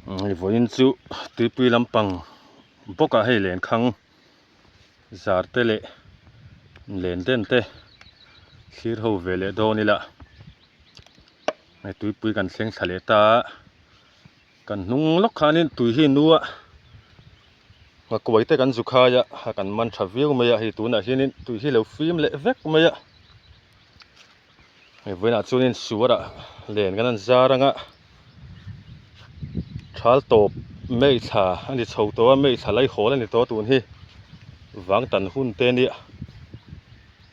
Hei vawiin chu tuipui lampang bawkah hei lenkhang zar te leh len den te thlir ho ve leh dawn ila hei tuipui kan thleng thla leh ta a kan hnung lawk khanin tui hi nu a nghakuai te kan zu khai a a kan man tha viau mai a hei tunah hianin tui hi lo fim leh vek mai a. Hei vawiinah chuanin suarah len kan han zar ang a thal tawp mei thla a ni chho tawh a mei thla lai hawl a ni tawh a tun hi vang tan hun te ania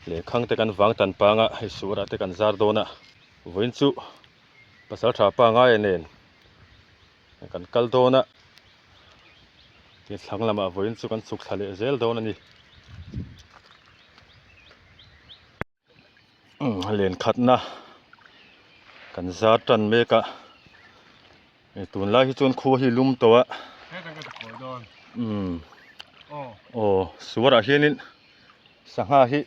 lehkhang te kan vang tan pang a hei suarah te kan zar dawn a vawiin chu pasal tha pangaia nen kan kal dawn a tin thlang lamah vawiin chu kan chhuk thla leh zel dawn a ni. Len khatna kan zar tan mek a hei tunlai hi chuan khua hi lum tawh a umm aw suarah hianin sangha hi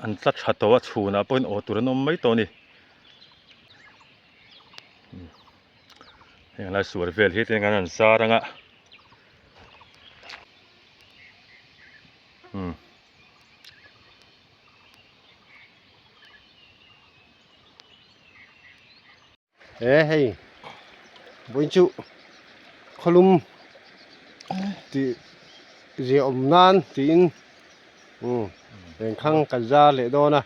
an tla tha tawh a chhunah pawhin aw tur an awm mai tawh a ni heng lai suar vel hi tiang an han zar ang a umm. He hei vawiin chu khawlum tih zia awm nan tiin lenkhang kan zar leh dawn a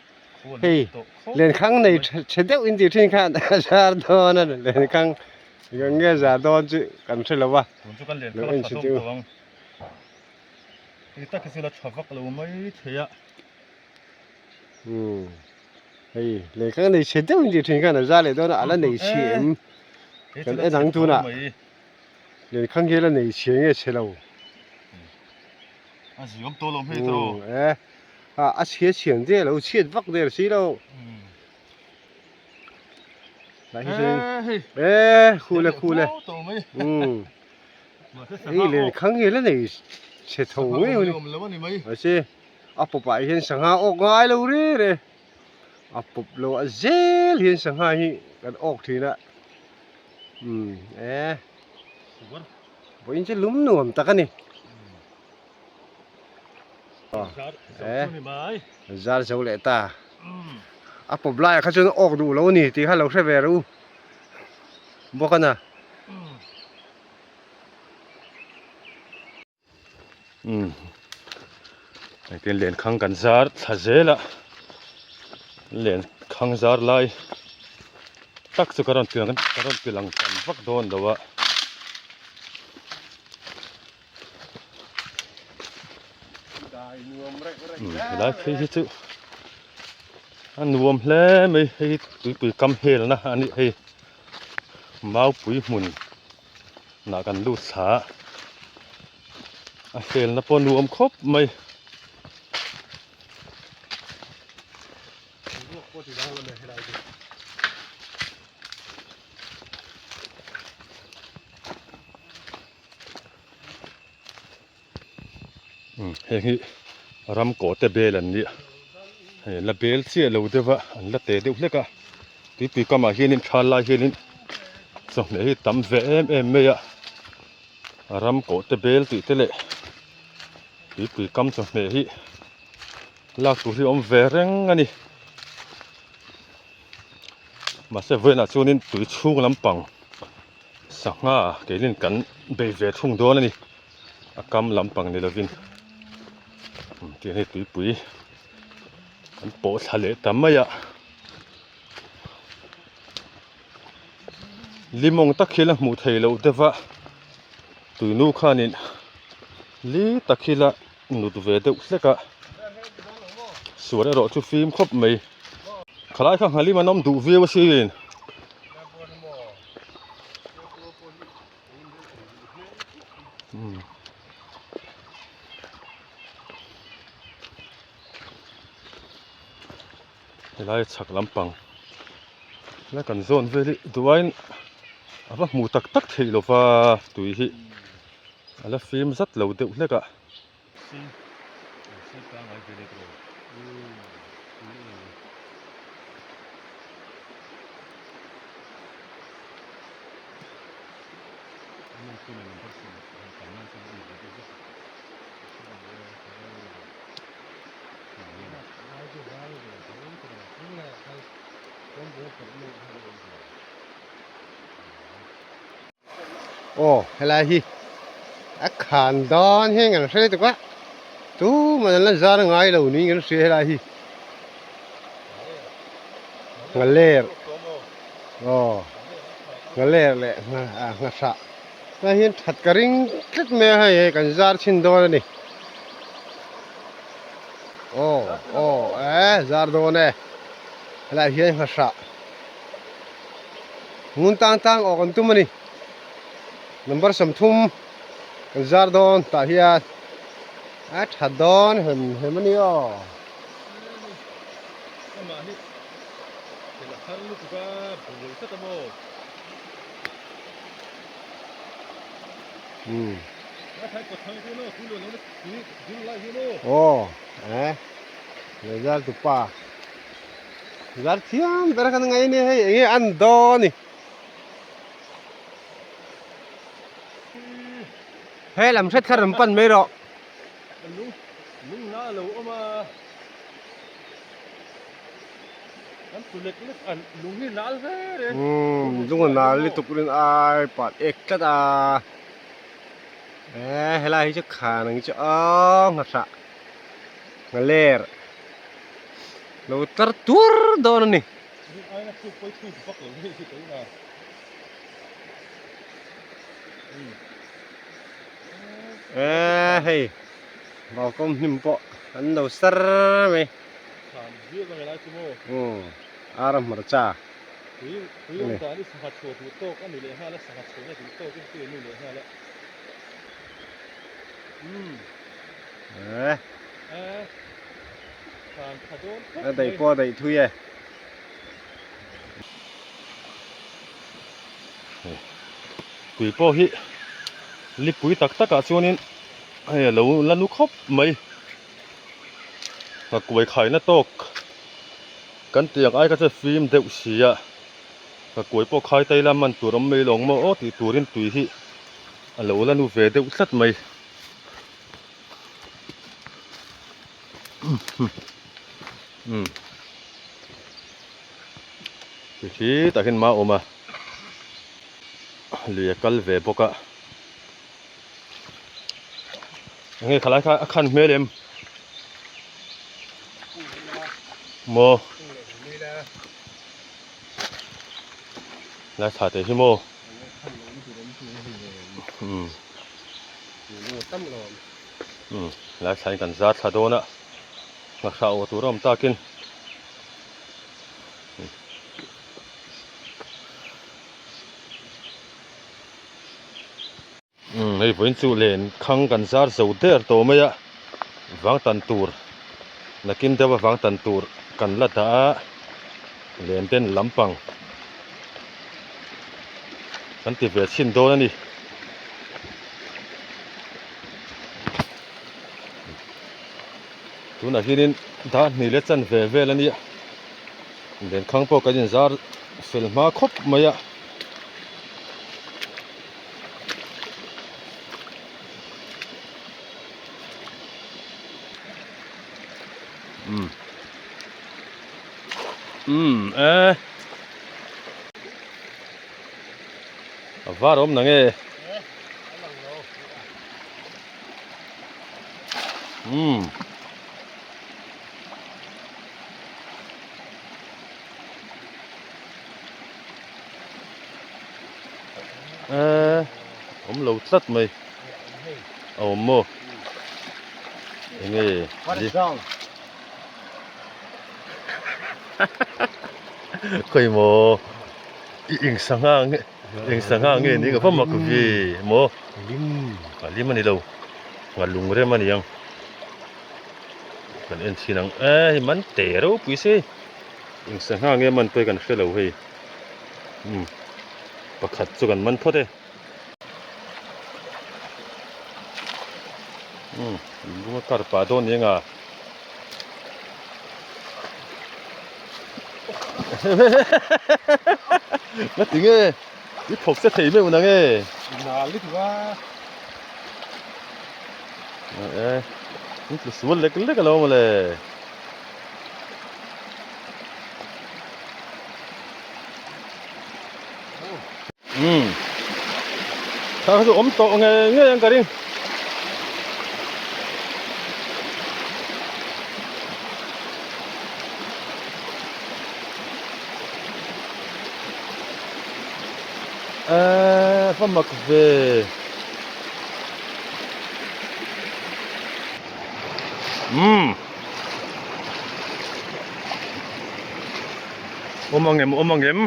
hei lenkhang nei chhe deuh in tih thin khan a zar dawn a lenkhang eng nge zar dawn chu kan hre lo va lo en chhin teh u. Hei tak hi chu la tha vak lo mai thei a. Umm hei lehkha nei chhe deuh in tih thin khan a za leh dawn a ala nei chhe em kan en ang tunah lehkha hi ala nei chhe nge chhe lo. A ziawm tawh lo hmei tawh. Umm e a chhia chhian der lo chhiat vak der si lo. Lai hi chuan e khu le khu le. Umm. Hei lenkhang hi la nei chhe tho ngei a ni mahse a pawp ah hian sangha awk ngai lo reng reng a pawp lo a zel hian sangha hi kan awk thin a umm e vawiin chu lum nuam tak a ni e zar zo leh ta a pawp laiah kha chuan awk duh lo a ni tih kha lo hre ve rawh u bawk a na. Umm engtin lenkhang kan zar thla zel a lenkhang zar lai tak chu ka rawn ti ka rawn ti lang tam vak dawn lo a umm helai phei hi chu a nuam hle mai hei hi tuipui kam helna a nih hei maupui hmun nah kan lut thla a a felna pawh nuam khawp mai. Heng hi ram kaw te bel an nia hei la bel chiah lo deuh a an la te deuh hlek a tuipui kamah hianin thal lai hianin chawhmeh hi tam ve em em mai a ram kaw te bel tih te leh tuipui kam chawhmeh hi lak tur hi a awm ve reng a ni mahse vawiinah chuanin tui chhung lampang sangha keinin kan bei ve thung dawn a ni. A kam lampang ni lovin tiang hi tuipui an pawh thla leh ta mai a limawng tak hi la hmuh theih loh deuh a tuinu khanin li tak hi la nut ve deuh hlek a suar erawh chu fim khawp mai khalai kha nghalim an awm duh viau asin. Helai chhak lampang la kan zawn vel hi duaiin a va hmu tak tak theih lo va tui hi a la fim zat lo deuh hlek a. Aw helai hi a khan dawn hian kan hre tuk a tuman an la zar ngai lo niin kan hria helai hi nghaler aw nghaler leh nghahrah tunah hian that ka ring tlat mai a hei kan zar chhin dawn a ni aw aw e zar dawn e helai hian nghahrah. Ngun tang tang awk an tum a ni. Number 30 kan zar dawn tah hian a tha dawn hem hem a ni aw. Amah hi thil a thar lutuk a bul tlat a maw. Umm. A thai kawt thang hian aw tui lo lo tui ding lai hian aw. Aw eh le zar tu pa. Zar thiam ber khan ngai nia hei enge an dawn a ni. He lam hret kha rawn pan mai rawh. Lung lung na lo awm a. Kan tlu lek lek a lung hi nal ve re. Umm lung a nal lutuk rin ai pat ek tlat a. Eh helai hi chu khan ang chu aw nghahrah nghaler. Lo tar tur dawn a ni. Eee hei vaukawm hnim pawh an lo sar mai. Umm ar a hmarcha. Eee. A daih pawh a daih thui e. Tui pawh hi lipui tak tak ah chuanin hei a lo la nu khawp mai. A kuai khaina tawk kan tih ang ai kha chuan fim deuh si a, a kuai pawh khai ta ila man tur awm mai lo ang maw aw tih turin tui hi a lo la nu ve deuh tlat mai. Umm ti khi tah hian mau awm a lui a kal ve bawk a enge khalai kha a khan hmel em maw lai thla te hi maw umm. Umm lai thlain kan zar thla dawn a ngahra aw tur a awm takin umm hei vawiin chu len khang kan zar zo der tawh mai a vang tan tur nakin deuh a vang tan tur kan la dah a len den lampang kan ti ve chhin dawn a ni. Tunah hianin dar hnih leh chan ve vel a nia lenkhang pawh kan inzar fel hma khawp mai a. Umm umm e a var awm na nge umm e awm lo tlat mai a awm maw enge khawi maw i eng sangha nge eng sangha nge ni ka va mak ve maw a lim a ni lo a lung rem a ni ang kan en chhin ang e hei man te ropui se eng sangha nge man pawh hi kan hre lo hei umm pakhat chu kan man phawt e umm lung a kar pah dawn ni anga. Nga ti nge i thawk che thei meuh na nge nal lutuk a e in tlu sual lek lek alo mawle. Umm kha kha chu awm tawh ngei ngei ang ka ring. Eee va mak ve. Umm. Awm ang em awm ang em.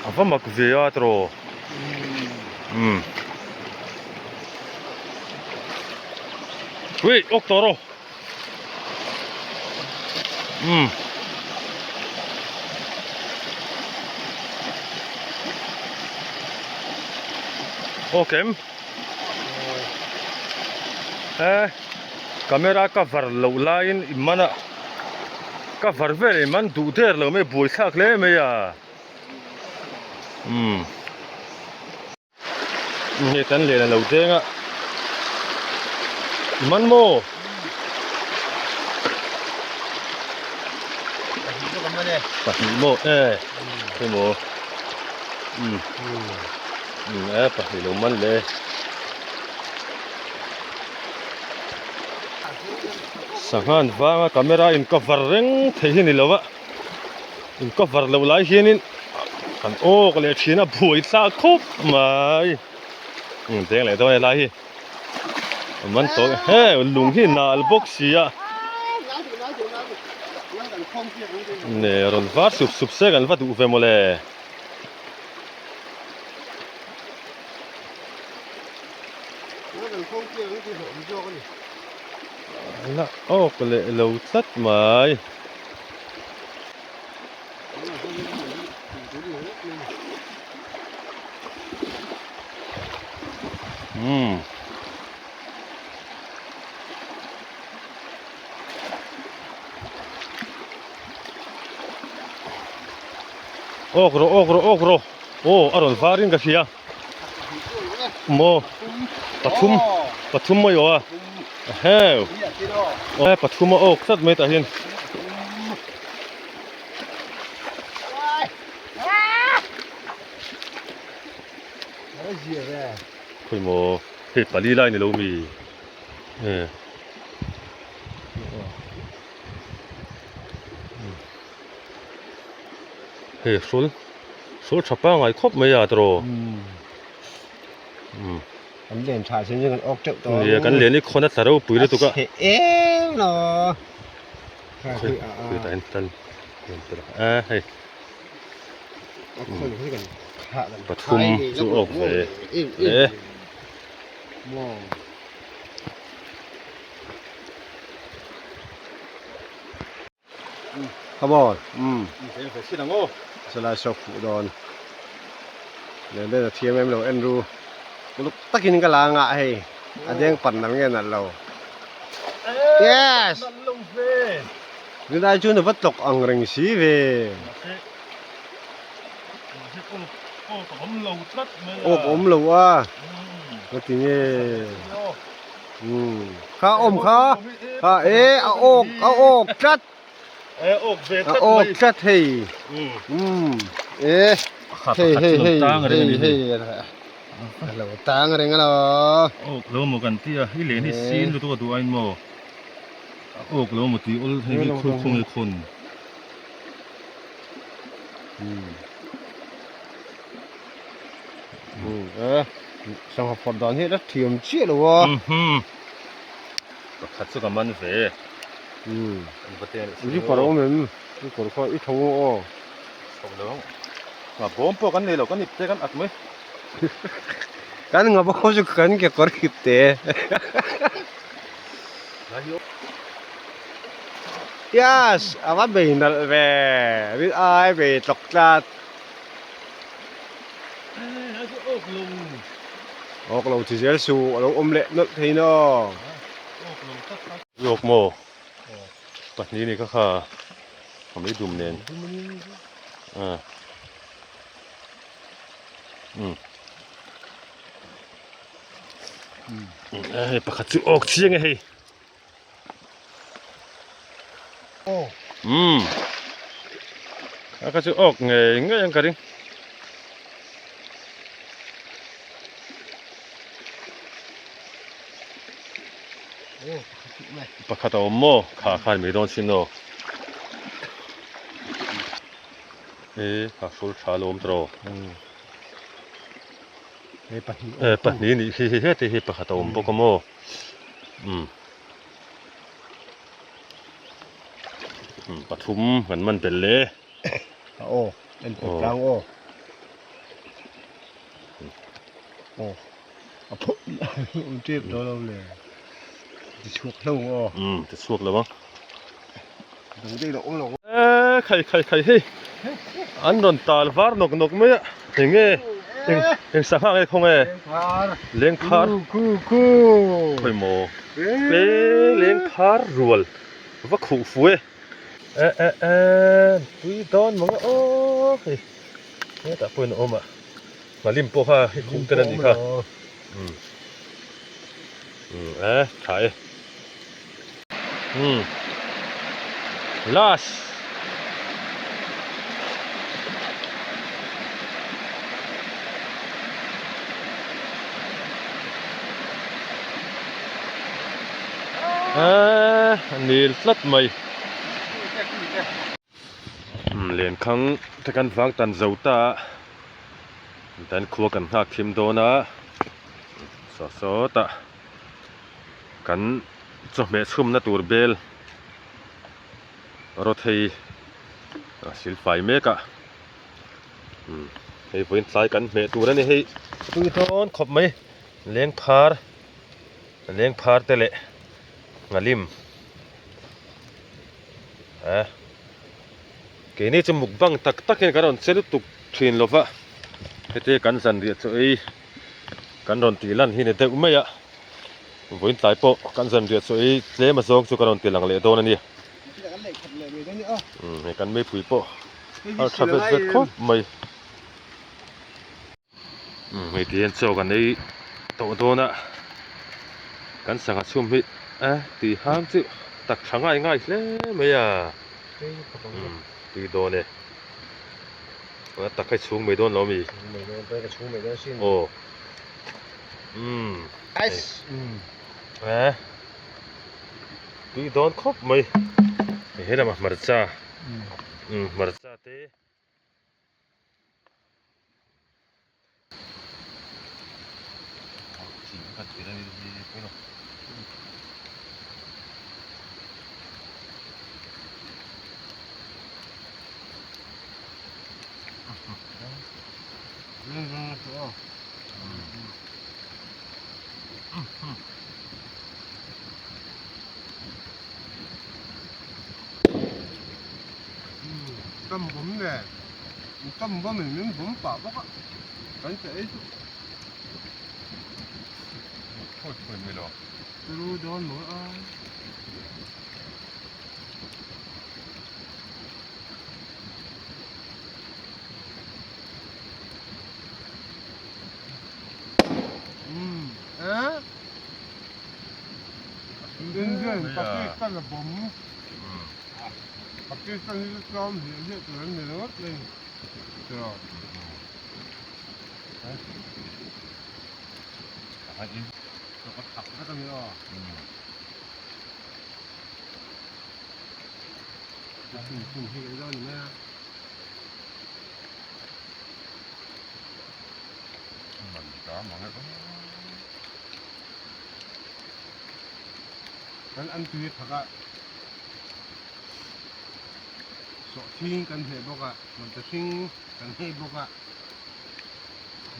A va mak ve a tiraw. Umm. Ui awk tawh rawh. Umm. Awk em? Eh camera ka var loh laiin i man a ka var vel i man duh der lo mai buaithlak hle mai a umm hei kan len a lo deng a i man maw pahnih maw eh emaw umm umm eh pahnih lo man leh e. Sanghan vanga camera in cover reng thei hi ni lo a in cover loh lai hianin kan awk leh thin a buai thlak khawp mai umm deng leh dawn e lai hi a man tawh he lung hi nal bawk si a ne rawn var sup sup se kan va duh ve mawle. La awk leh lo tlat mai. Umm. Awk rawh awk rawh awk rawh aw a rawn var in ka hria. Maw pathum pathum mai aw a heu aw pathum a awk tlat mai tah hian khawi maw hei pali lai ni lo mi e hei hrul. Sawl tha pangai khawp mai a tiraw. Umm. Kan len tha sin kan awk teuh tawh. Nia kan len hi khawn a tla ropui lutuk a. A chhe em lo. Khawi khawi tah hian tan a hei. Pathum chu awk ve e. Come on umm chulai saw khuh dawn leh vel a thiam em lo en ru uluk takin ka la ngah hei a deng pan nal nge nalh lo yes chulai chu na va tlawk ang reng si ve awk awm lo a nga ti nge. Umm kha awm kha kha e a awk a awk tlat a awk tlat hei umm e hei hei hei hei hei a lo tang reng a lo awk lo maw kan tia i len hi sin lutuk a duh ain maw a awk lo maw tih awl hei hi khur khung hi khawn umm e Sangha phawrh dan hi a la thiam chiah lo a. Pakhat chu ka man ve. Umm. I kawr a awm em? I kawr kha i tho ang aw. Tho lo ang. Nga bawm pawh kan nei lo, kan ip te kan at mai. Kan nga bawm chu kan ke kawr ip te. Yes, a va bei nalh ve. Rin ai bei tlawk tlat. Awk lo chi zel su a lo awm leh nawlh thei na. Awk maw pahnih ni kha kha a mei dum nen umm hei pakhat chu awk chiang e hei umm. A kha chu awk ngei ngei ang ka ring. Pakhat a awm maw? Kha khan mai dawn sin aw. E kha hrul tha lo awm tawh aw. E pahnih nih khi hei heti hi pakhat a awm bawk a maw? Umm. Pathum kan man belh le. A aw en tawp tlang aw. Aw a phawt um tep dawn lo le. Ti chhuak hlo ang aw. Umm ti chhuak lo ang. Dang daih lo awm lo. E khai khai khai hei an rawn tal var nawk nawk mai a enge eng eng sangha nge khaw nge lengphar Khu khu. Khawi maw. E lengphar rual va khuh fu e. E e e tui dawn mang a aw hei hetah pawhin a awm a hnalim pawh kha hei khuh tel a nih kha umm umm e tha e umm last. Eee a nil tlat mai lenkhang te kan vang tan zo ta a dan khua kan nghak thim dawn a saw sawtah kan chawhmeh chhumna tur bel rawthei a silfai mek a. Hei vawiin tlai kan hmeh tur a ni hei tui dawn khawp mai lengphar lengphar te leh nghalim a keini chu mukbang tak tak hian kan rawn che lutuk thin lo va heti kan zanriah chaw ei kan rawn tih lan hi ni deuh mai a vawiin tlai pawh kan zanriah chaw ei tlem a zawng chu kan rawn ti lang leh dawn a ni hei kan meipui pawh. A tha vet vet khawp mai umm hei ti hian chaw kan ei tawh dawn a kan sangha chhum hi a tui hang chu tak tha ngai ngai hle mai a umm tui dawn e a tak hi chhung mai dawn lo ami aw umm a tui dawn khawp mai he lamah hmarcha. Umm hmarcha te. Tam bawm nen tam bawm in min bawm pah bawk a kan che ei chu Thawi thawi mai lo. Turu dawn maw a. Umm eh. Indian Pakistan a bawm Pakistan hi chu tlawm hliah hliah tur an ni ringawt mai ni tiraw. Ka thak vek a ni aw. Chhum hi ka ei dawn ni mai a. Man ta mang e. Kan an tui thak a, sawhthing kan hmeh bawk a, malta hring kan hmeh bawk a,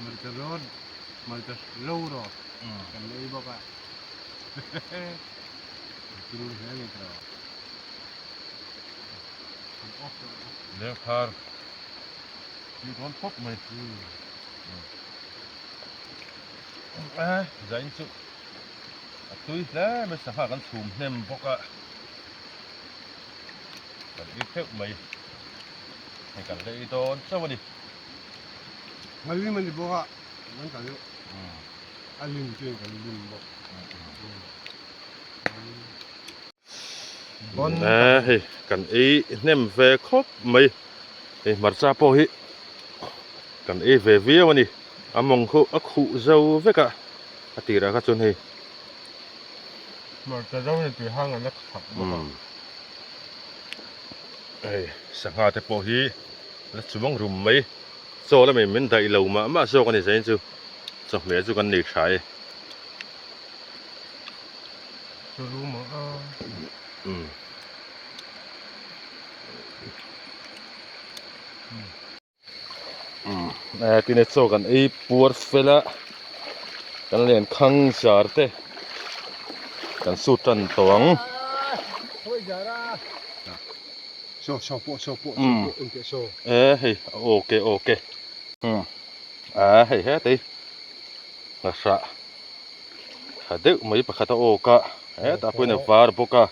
malta rawt, malta ro rawt kan ei bawk a, turu hle a ni tawh. Lengphar tui dawn khawp mai. Zain chu a tui hle mai sangha kan chhum hnem bawk a kan ei theuh mai hei kan la ei dawn chauh a ni. Ngalim a ni bawk a kan ta deuh a lim chu kan lim bawk. Hei kan ei hnem ve khawp mai. Hei hmarcha pawh hi kan ei ve viau a ni. A mawng khu a khuh zo vek a, a tirah kha chuan hei. Hmarcha zo ni tui hang an la chak bawk a. Hei sangha te pawh hi la chuang rum mai. Chaw lamin min daih lo mah mah zawk a ni zain chu chawhmeh chu kan nei tha e. Tine chaw kan ei puar fel a kan len khang zar te kan sut tan tawh ang. Saw saw pawh saw pawh saw pawh engteh saw. E hei okay okay a hei hetei nghahrah tha deuh mai pakhat a awk a hetah pawhin a var bawk a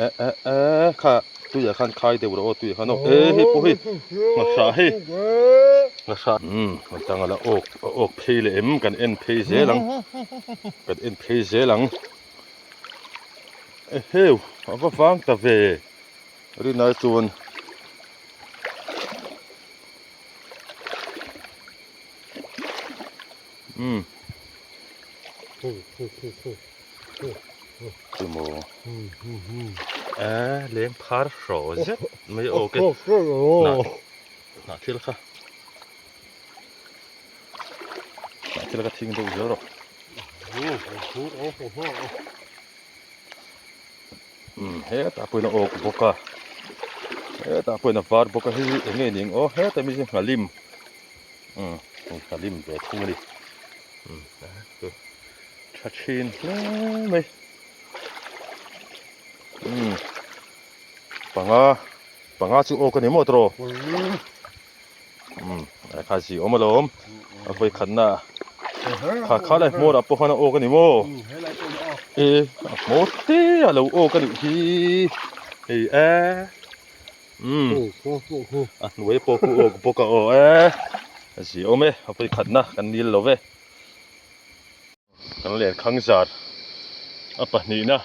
e e e kha tuiah khan khai deuh rawh aw tuiah khan aw e hei pawh hei nghahrah hei nghahrah umm an tang a la awk a awk phei leh em kan en phei zel ang kan en phei zel ang. Eheu a va vang ta ve rinai chuan umm chumaw a leng phar hraw zet mai aw ke hnah thil kha hnah thil kha thing deuh zel rawh. Umm hetah pawhin a awk bawk a hetah pawhin a var bawk a hei hi eng nge ning aw heta mi hi nghalim umm nghalim ve thung a ni umm tha thin hle mai umm panga panga chu awk a ni maw tawh umm kha zi awm alawm a vawi khatna kha kha lai hmawr ah pawh khan a awk a ni maw e a hmawr te a lo awk a nih hi hei e umm a hnuai pawh khu awk bawk a aw e a zi awm e a vawi khatna kan nil lo ve. Kan lenkhang zar a pahnihna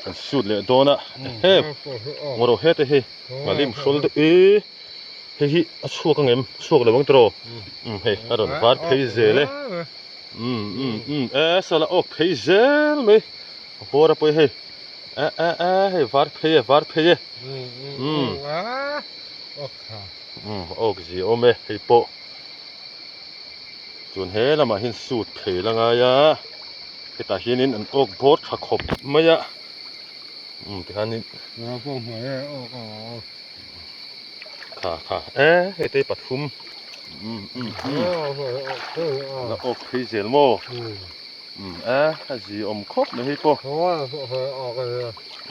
kan sut leh dawn a he ngawrh hete hi ngalim hrawl deuh e hei hi a chhuak ang em chhuak lo ang tiraw um hei a rawn var phei zel e um um um e sala awk phei zel mai a hawr a pawi hei e e e hei var phei e var phei e um um awk zi awm e hei pawh. Chuan he lamah hian suit phei la ngai a hetah hianin an awk bawr tha khawp mai a umm tikhanin kha kha e hei te pathum umm umm la awk phei zel maw umm e a zi awm khawp mai hei pawh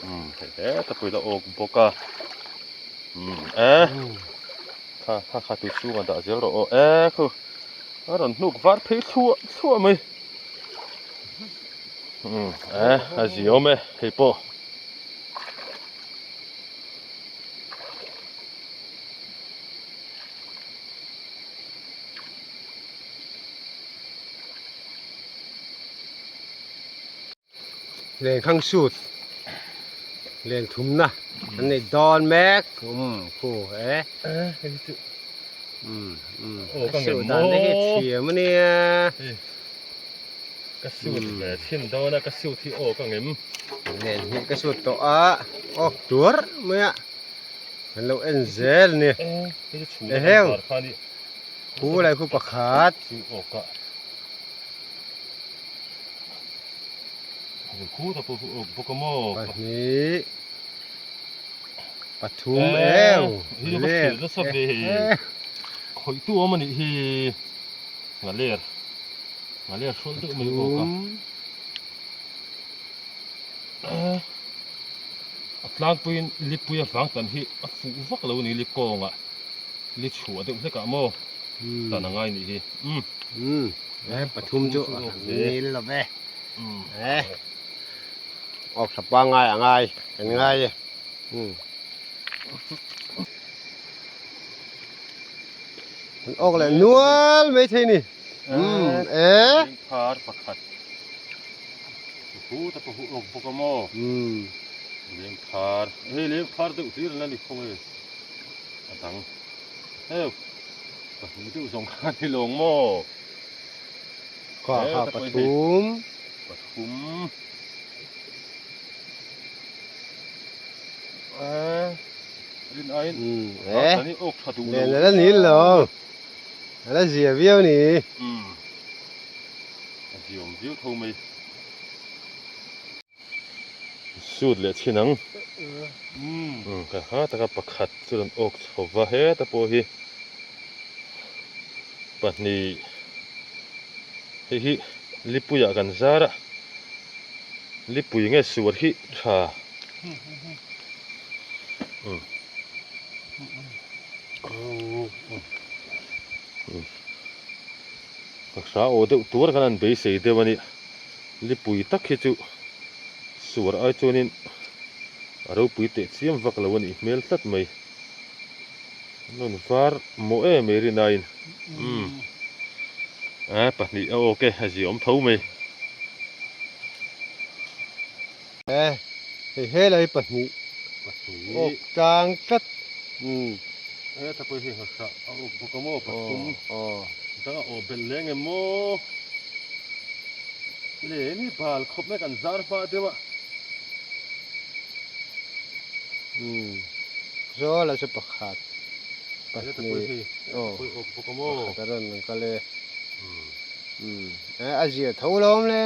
umm hei heta pawh i la awk bawk a umm e. Kha kha kha tui chhungah dah zel rawh aw e khu a rawn hnuk var phei thluah thluah mai umm e a zi awm e hei pawh. Lenkhang suit len thumna an nei dawn mek um khu e um um a suit dan te hi thiam a nia ka suit ve chhin dawn a ka suit hi aw ka ngem len hi ka suit tawh a awk tuar mai a kan lo en zel a ni eheu khu lai khu pakhat chu awk a Pahnih pathum eu ler khawihtu awm anih hi ngaler ngaler hrual deuh mai bawk a a tlangpuiin lipui avang tan hi a fuh vak lo a ni li kawngah li chhuah deuh hlekah maw tan a ngai anih hi umm. E pathum chu a nil lo ve e awk tha pangai a ngai kan ngai e an awk leh nual mai thei ni umm e phar pakhat hu ta pawh hu awk bawk a maw umm leng phar hei leng phar deuh hlir an la ni khaw e. A dang heu pahnih deuh zawng kha a ni lawng maw? Kha kha pathum. Pathum. Eh rin aiin eh len la nil lo a la zia viau ni. A ziawm viau tho mai. Suit leh chhin ang. Ka ha taka pakhat chu rawn awk chho va heta pawh hi pahnih hei hi lipuiah kan zar a lipui nge suar hi tha ka hra aw deuh tur kan han beisei deuh a ni. Lipui tak hi chu suar ai chuanin a ropui teh chiam vak lo a nih hmel tlat mai. An rawn var mawh em mai rinaiin umm a pahnih a awk e a ziaawm tho mai. E hei helai pahnih awk tlang tlat umm. Heta pawh hi hawrhah a awk bawk a maw pathum dang a awh belh leng em maw le ni bal khawp mai kan zar hma deuh a. Umm zawl a chu pakhat pahnih aw pakhat a rawn lang kal e umm a zia tho lawm le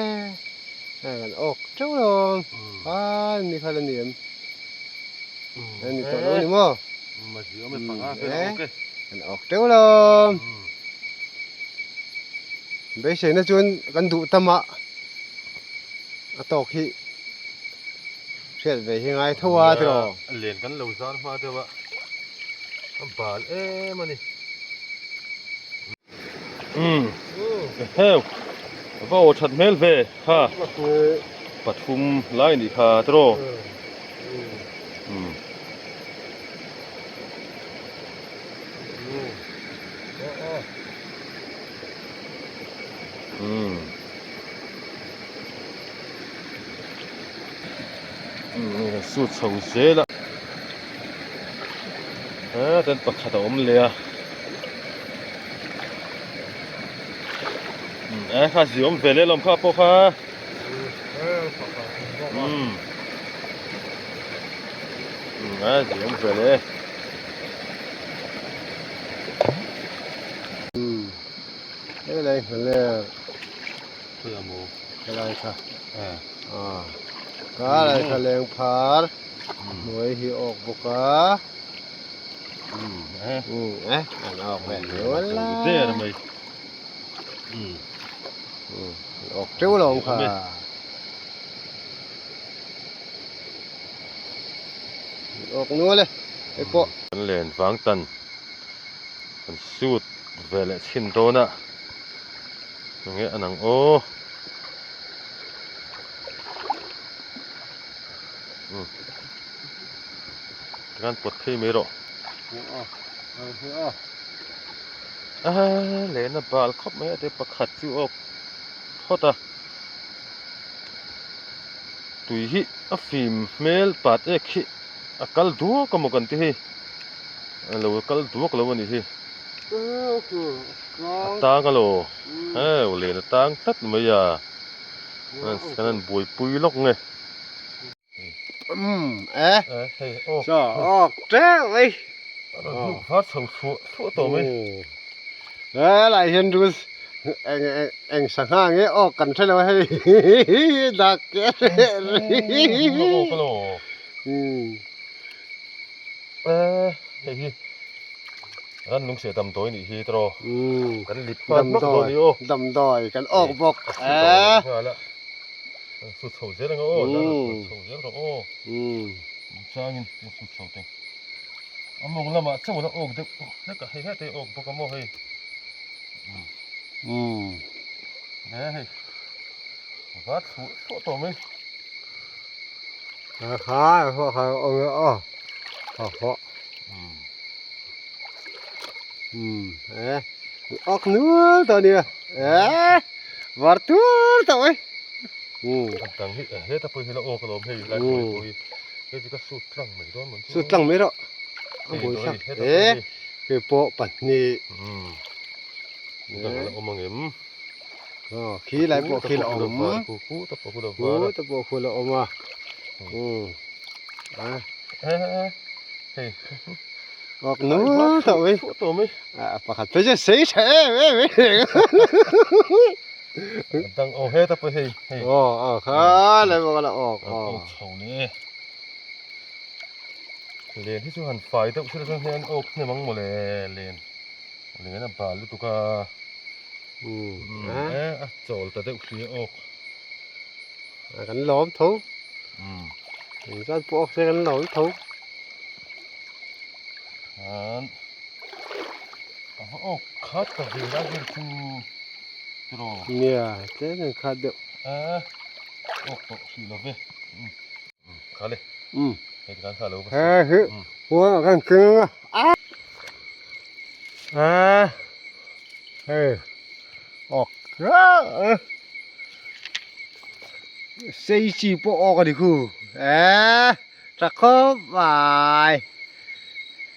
kan awk teuh lawm a ni kha la ni em a ni tawh lo ni maw. Kan awk teuh lo. Beiseina chuan kan duh tam a, a tawk hi hriat ve hi ngai tho a tiraw. Len kan lo zar hma deuh a, a bal em a ni. Umm heu va aw that hmel ve kha pathum lai nih kha tiraw. Umm. Umm. Umm sut chho zel a. A ten pakhat a awm leh a. Umm a kha ziawm ve leh lawm kha pawh kha. Umm. A ziawm ve leh. Helai hnaler Khawi maw? Helai kha. Helai kha leng phar hnuai hi awk bawk a. Eh an awk ve nual la. Der mai. An awk teuh lo ang kha. An awk nual e. Hei pawh. Kan len vang tan kan suit ve leh chhin dawn a enge an ang aw umm tikhan pawt phei mai rawh a lehna bal khawp mai a te pakhat chu awk phawt a tui hi a fim hmel pat ek hi a kal duak a maw kan ti hei a lo kal duak lo a nih hi a tang alo heu len a tang tlat mai a kan han buaipui lawk nge. Umm e chaw awk teuh mai var chho thluah thluah tawh mai helai hian rul eng eng eng sangha nge awk kan hre lo a hei dak awk alo hei hi ran nung seh damdawi nih hi tiraw kan lip nghal hmak dawn ni aw damdawi kan awk bawk An sut chho zel ang aw, la rawn chho zel rawh aw. Changin an sut chho teng. A mawng lamah chauh la awk deuh hlek a, hei hetah hi awk bawk a maw hei. He hei va thluah thluah tawh mai. Ha ha ha ha aw ha ha. Eh awk nual tawh nia. Eh var tur tawh mai. An tang hi heta pawh hi la awk alawm hei lai pawh hi hei chu ka sut tlang mai dawn mawn chu. Sut tlang mai rawh. A buaithlak e hei pawh pahnih. Dang la awm ang em? Aw khi lai pawh khi la awm. Khu ta pawh khu la var a. Khu ta pawh khu la awm a. A. Hei. Awk nual tawh mai. Tawh mai. A pakhat phei chu sei tha em em mai. Dang aw he ta pawh hei. Hei. Aw aw kha lai pawh kha la awk aw. Awk chho ni. Len hi chu han fai deuh thil atang hian awk hnem ang mawle len len a bal lutuk a e a chawl ta deuh hria awk kan lawm tho engzat pawh awk se kan lawm tho khan a va awk khat ta ve lai vel chu tiraw nia tlem in khat deuh a awk tawh hrih lo ve. Khale. Hei kan kha lo va. He hi. Huang kan keng a. A. Hei. Ok. Sei chi pawh awk a ni khu. E. Tha khawp mai.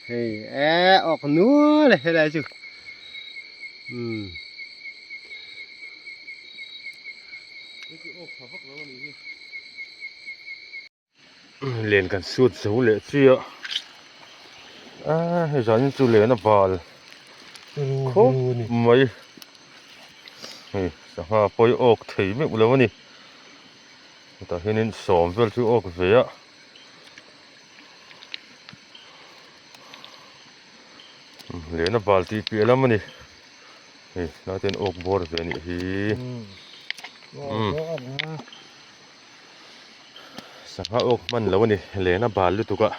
Hei e awk nual e helai chu. Um. Len kan suat zo leh chiah a hei zanin chu len a bal khawp mai hei sangha pawi awk thei meuh lo a ni hetah hianin sawm vel chu awk ve a len a bal tih piah lam a ni hei tlai te hian awk bawr ve a nih hi Sangha awk hman lo a ni len a bal lutuk a.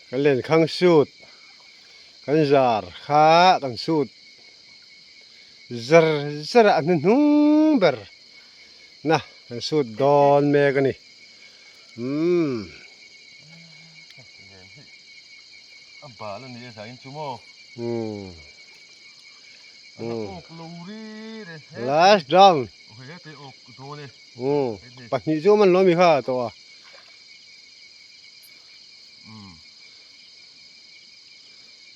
Kan lenkhang suit kan zar kha kan suit zar zar a hnuhnung ber na kan suit dawn mek a ni umm. Len hi a bal a ni a zain chu maw. Umm. Last round. Umm. Pahnih chu man lo mi kha tawh a.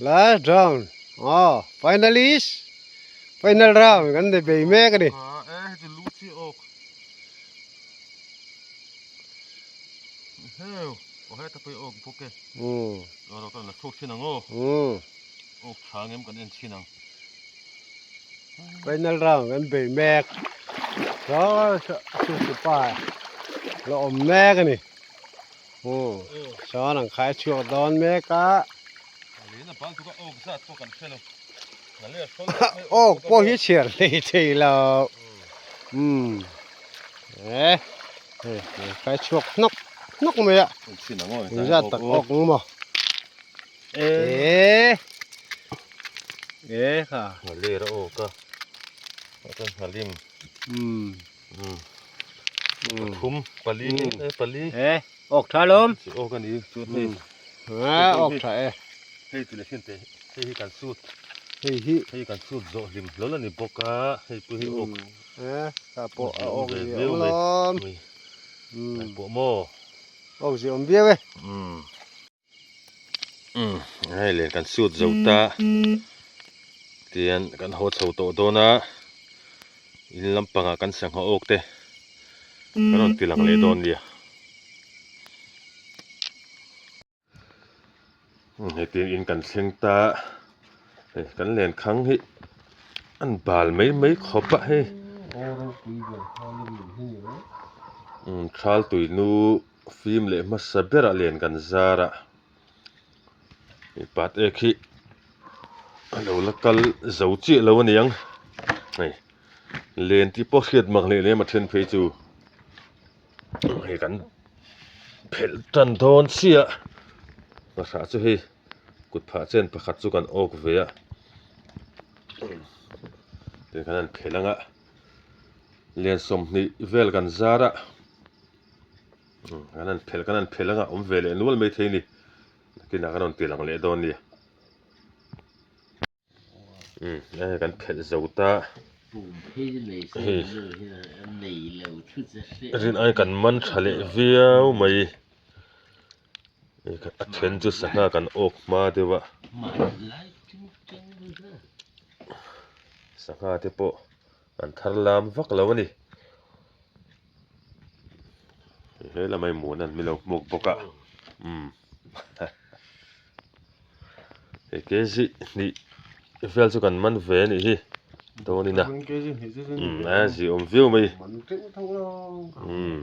Last round. Oh, finalist. Final round kan nei bei mek a ni. Umm. Umm. Awk tha ngem kan en chhin ang. Final round kan bei mek. Saw chu chu pa la awm mek a ni. Umm sawn ang khai chhuak dawn mek a. Awk pawh hi chhiar hlei thei lo. Umm eh hei khai chhuak hnawk hnawk mai a. Engzat tak awk ang maw. E e kha Nghaler a awk a chuan nghalim um um pathum pali e pali e awk tha lawm chu awk a ni chuan hei a awk tha e hei ti leh hian te hei hi kan sut hei hi hei kan sut zawh hlim hlawl a ni bawk a hei pawh hi awk e kha pawh a awk zia awm lawm um pawh maw awk zia awm viau e um Hei leh kan suit zo ta tian kan haw chho tawh dawn a in lampangah kan sangha awk te kan rawn ti lang leh dawn nia hetiang in kan thleng ta hei kan lenkhang hi an bal mai mai khawp a hei thal tuinu. Fim leh hmasa berah len kan zar a, mipat ek hi a lo la kal zo chiah lo a niang hei len tih pawh hriat mak leh lem a then phei chu hei kan phelh tan dawn chiah pahrah chu hei kut phah chen pakhat chu kan awk ve a tikhan an phelh ang a len 20 vel kan zar a. Kan han phelh kan han phelh anga awm ve leh nual mai thei a ni nakinah kan rawn ti lang leh dawn a ni umm hei kan phelh zo ta. Hei rin ai kan man tha leh viau mai a then chu sangha kan awk hma deuh a sangha te pawh an thar lam vak lo a ni he lamah hi muan an milo hmuk bawk a umm Hei kg hnih vel chu kan man ve anih hi dawn in a umm a ziah awm viau mai umm.